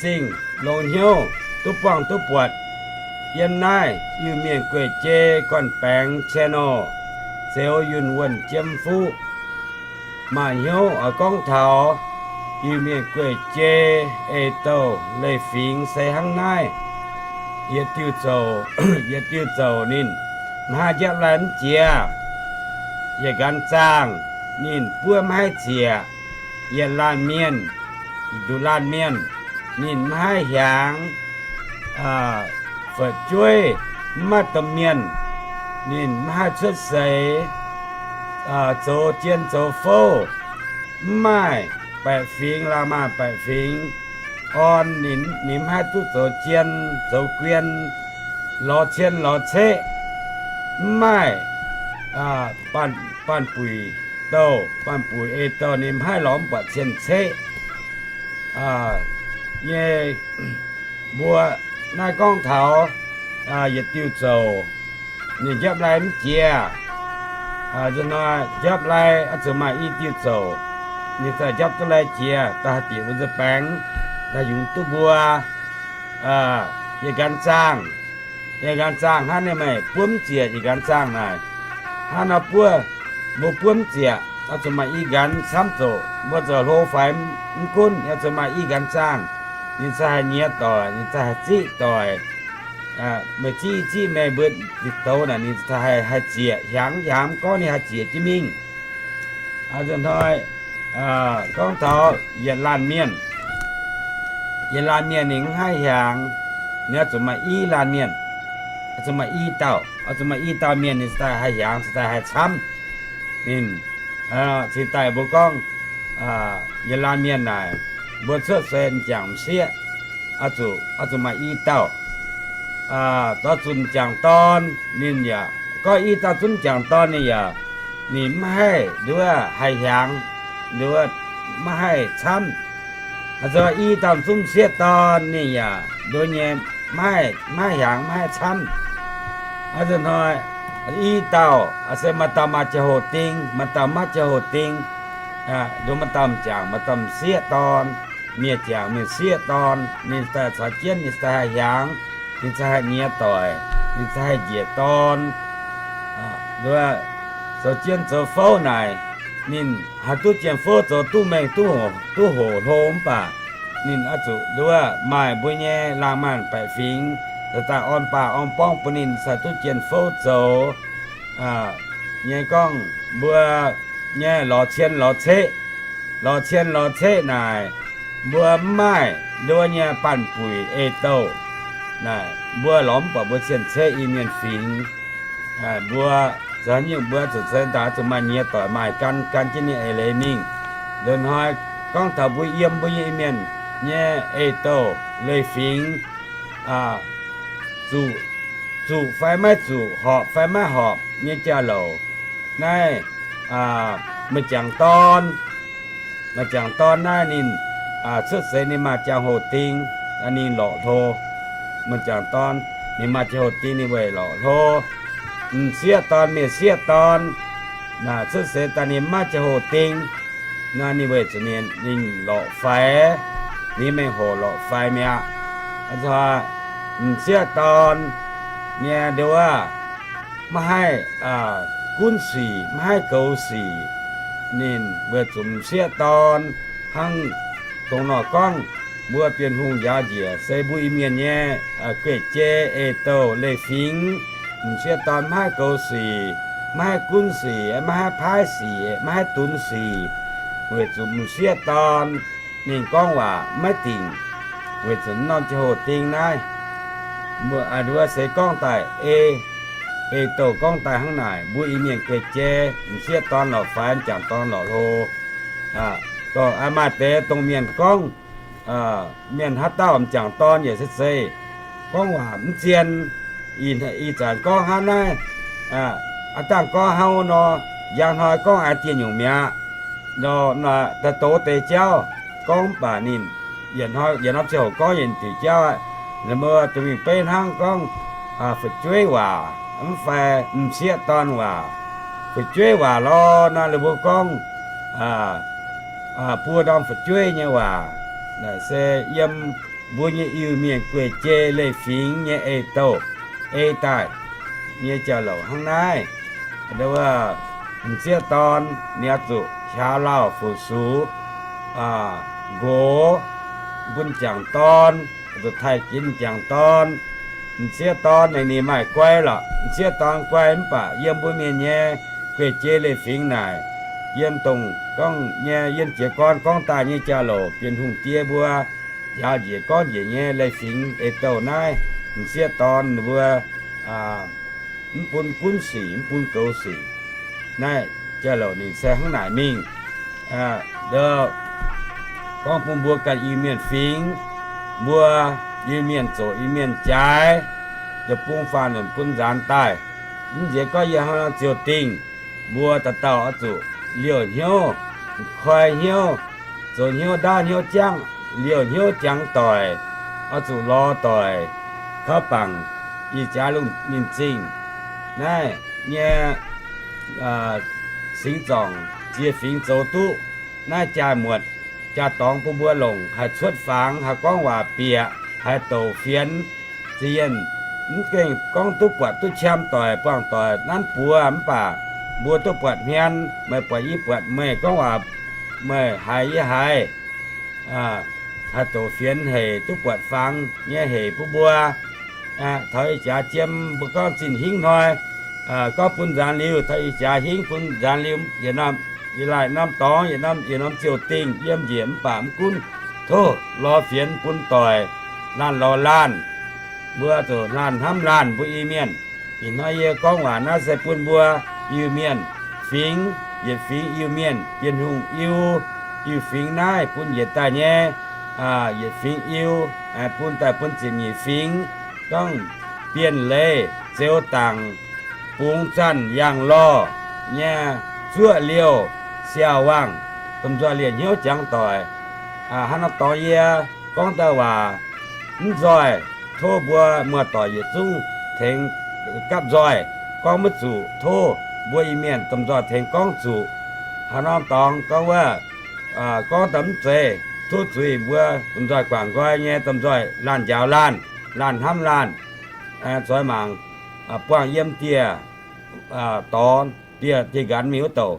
Zingh longx hnyouv duqv buangh duqv buatc yiem naaiv Iu-Mienh gueic jei gorn-baengx channel, Zeuz Yunh Wuonh Jiem Fuqv. Maaih hnyouv oix gorngv taux Iu-Mienh gueic jei eix-douh leiz-fingx se hnangv naaiv. Yietc diuh zouc, yietc diuh zouc ninh maiv haih njapv lai mv jiex. Yietc nqanx zaangh ninh buov maiv haih zieqc. Yietc laanh mienh, nduqc laanh mienh, ninh maiv haih hiaangx, fu'jueiv maiv maaih domh mienh, ninh maiv haih cuotv seix, zoux jien zoux fouv, mv maaih baeqc fingx, laangh maanh baeqc fingx orn, ninh maiv haih duqv zoux jien zoux guien, lorz cien lorz ceqv, mv maaih baanh buic douh, baanh buic eix-douh ninh maiv haih lorz mv buatc cien ceqv nyei. Mbuo naaiv gorngv taux yietc diuh zouc, ninh njapv lai mv jiex. Nzunc hnoi njapv lai oix zuqc maaih i diuh zouc, ninh daaih njapv duqv lai jiex, daaih haih bieqc mbuo nza'baengx, daaih yungz duqv mbuo. Yietc nqanx zaangh, yietc nqanx zaangh hnangv naaiv meih buov mv zieqc, yietc nqanx zaangh naaic, hnangv nor buov, mbuo buov mv zieqc, oix zuqc maaih i nqanx camv zoqc. Mbuo zoux hlo faix mv gunv, oix zuqc maaih i nqanx zaangh. Ninh cingx haih nyiex doic, ninh cingx haih ziqv doic. Meih ziqv i ziqv meih mbuo douz naaic, ninh cingx haih zieqc, hiaangx hiaangx gorngv ninh haih zieqc jienv mingh. Nzunc hnoi gorngv taux yietc laanh mienh, yietc laanh mienh ninh mv haih hiaangx, ninh oix zuqc maaih i laanh mienh, oix zuqc maaih i dauh, oix zuqc maaih i dauh mienh ninh cingx daaih haih hiaangx, cingx daaih haih camv. Ninh cingx daaih mbuo gorngv yietc laanh mienh naaic, mbuo cuotv seix m'jangc m'sieqv, oix zuqc, oix zuqc maaih i dauh. Zorqv zuqc m'jangc dorn ninh yaac, gorngv i dauh zunv m'jangc dorn ninh yaac, ninh mv haih nduov haih hiaangx, nduov maiv haih camv. Oix zuqc i dauh zunv m'sieqv dorn ninh yaac nduov nyei maiv haih hiaangx maiv haih camv. Nzunc hnoi i dauh se maaih dauh maaih ziangh hoc ding, maaih dauh maiv ziangh hoc ding. Nduov maaih dauh m'jangc maaih dauh m'sieqv dorn, mienh m'jangc mienh m'sieqv dorn, ninh daaih caux jienv ninh daaih haih hiaangx, ninh cingx haih nyiex doic, ninh cingx haih njiec dorn. Nduov zoux jien zoux fouv naaic, ninh haih duqv jien fouv zoux duqv mengh duqv hoc hlo mv baac ninh oix zuqc nduov maaih mbuo nyei laangh maanh baeqc fingx cingx daaih orn baaih orn borngv bun ninh cingx duqv jien fouv zoux. Nyei gorngv mbuo nyei lorz cien lorz ceqv, lorz cien lorz ceqv naaic, mbuo mv maaih nduov nyei baanh buic ei-douh naaic, mbuo lorz mv buatc mbuo cien ceqv Iu-Mienh fingx. Mbuo za'gengh mbuo zuqc ceix daaih zuqc maaih nyiex doic maaih gan gan jienv ninh eix leiz mingh. Nduov hnoi gorngv taux mbuo yiem mbuo nyei Iu-Mienh nyei ei-douh leiz-fingx, zuqc, zuqc fai maiv zuqc, horpc fai maiv horpc nyei jauv-louc. Naaiv m'jangc dorn, m'jangc dorn naaiv ninh cuotv seix ninh maaih ziangh hoc ding, ninh lorqc hlo. M'jangc dorn ninh maaih ziangh hoc ding ninh weic lorqc hlo. M'sieqv dorn, mienh sieqv dorn, cuotv seix daaih ninh maiv ziangh hoc ding, naaiv ninh weic zuqc ninh lorqc faix, ninh mengh hoc lorqc faix mi'aqv. M'sieqv dorn nyei nduov maiv haih gunv sic, maiv haih goux sic. Ninh weic zuqc m'sieqv dorn hnangv dongh nor gorngv mbuo Bienh Hungh njaaux njiec se mbuo Iu-Mienh nyei gueic jei ei-douh leiz-fingx. M'sieqv dorn maiv haih goux sic, maiv haih gunv sic, maiv haih paaiv sic, maiv haih dunx sic, weic zuqc m'sieqv dorn ninh gorngv waac maiv dingc, weic zuqc norm ziangh hoc ding naaiv. Mbuo se gorngv daaih ei, ei-douh gorngv daaih hnangv naaic, mbuo Iu-Mienh gueic jei m'sieqv dorn lorqc faix, m'jangc dorn lorqc hlo. Dongh maaih deix dongh mienh gorngv, mienh haaix dauh m'jangc dorn yaac se zeiz gorngv waac mv zien. Ih zanc gorngv hnangv naaiv, aav dangh gorngv hnangv nor, njang hnoi gorngv aengx dieh nyungc mi'aqv. Nor, daaih doz deix jauv gorngv mv baac ninh yietc hnoi, yietc norm ziangh hoc gorngv yietc diuc jauv aqv. Mbuo duqv mingh beiv hnangv gorngv fu'jueiv waac mv fai m'sieqv dorn waac. Fu'jueiv waac lorz naaiv, ninh mbuo gorngv buo norm fu'jueiv nyei waac, naaic se yiem mbuo nyei Iu-Mienh guei-jei leiz-fingx nyei ei-douh, ei daaih nyei jauv-louc hnangv naaiv. M'sieqv dorn ninh oix zuqc hiaaux lauh fu-sux, nqox, bun m'jangc dorn, zuqc taaih jienv m'jangc dorn. M'sieqv dorn ninh, ninh maaih guai lorqc, m'sieqv dorn guai mv baac yiem mbuo Mienh nyei guei-jei leiz-fingx naaic, yiem dongh gorngv nyei, yiem jiez gorn gorngv daaih nyei jauv-louc, Bienh Hungh diev mbuo njaaux njiec gorngv njiec nyei leiz-fingx ei-douh naaiv, m'sieqv dorn ninh mbuo mv bun gunv sic, mv bun goux sic. Naaiv jauv-louc ninh se hnangv naaic mingh. Gorngv bun mbuo ganh Iu-Mienh fingx, mbuo Iu-Mienh zoqc Iu-Mienh jaaix, deic-bung faanh lunc bun nzaanx daaih. Mv nziex gorngv yie hnangv nor ziouc dingh, mbuo dauh dauh oix zuqc liouh hnyouv, koi hnyouv, zoux hnyouv ndaauv hnyouv jangv, liouh hnyouv jangx doic, oix zuqc lorz doic, kaux bangc ih jaax lungh ninh zingh naaiv nyei singx zorngc ziex fingx zoux duqv naaiv jaa-muotc, jaa-dorngx bun mbuo longc, haih cuotv fangx, haih gorngv waac bieqc, haih douc fienx. Ziex yienh mv gaengh gorngv duqv buatc duqv qam doic, buangh doic nanv buoz mv baac mbuo duqv buatc hmien, meih buatc yie buatc meih, gorngv waac meih haiz yie haiz, haih douc fienx hec, duqv buatc fangx nyei hec bun mbuo. Taux ih jaax jiem mbuo gorngv zinh hingv hnoi, gorngv bun nzaanx liuz, taux ih jaax hingv bun nzaanx liuz, yietc norm, yietc laanh norm dorngx, yietc norm, yietc norm ziouc dingh yiem njiec mv baac mv gunv, tov lorz fienx bun doic, laanh lorz laanh, mbuo zuqc laanh hnamv laanh mbuo Iu-Mienh. Ih hnoi yie gorngv waac naaiv se bun mbuo Iu-Mienh fingx, yietc fingx Iu-Mienh, Bienh Hungh Iu, Iu-fingx naaiv bun yietc daaih nyei, yietc fingx Iu, bun daaih bun ziepc nyeic fingx, gorngv Bienh Leiz, Zeux Dangc, Bungx Zanh, Yangh Lorh nyei, Zuoqv Liouh, Siaauc Wangh, domh nzoih liouh hnyouv jangx doic. Hnangv nor dorngx yie gorngv daaih waac mv nzoih, tov mbuo muoz-doic yietc zungv tengx gapv nzoih. Gorngv maiv zuqc, tov mbuo Iu-Mienh domh nzoih tengx gorngv zuqc. Hnangv nor dorngx gorngv wuov, gorngv daaih mv zeiz, tov zuiz mbuo domh nzoih guangc nqoi nyei, domh nzoih laanh njaaux laanh, laanh hnamv laanh, zoix mangc buangh yiem dieh dorngx, dieh, dieh nqanx mingh wuov douc.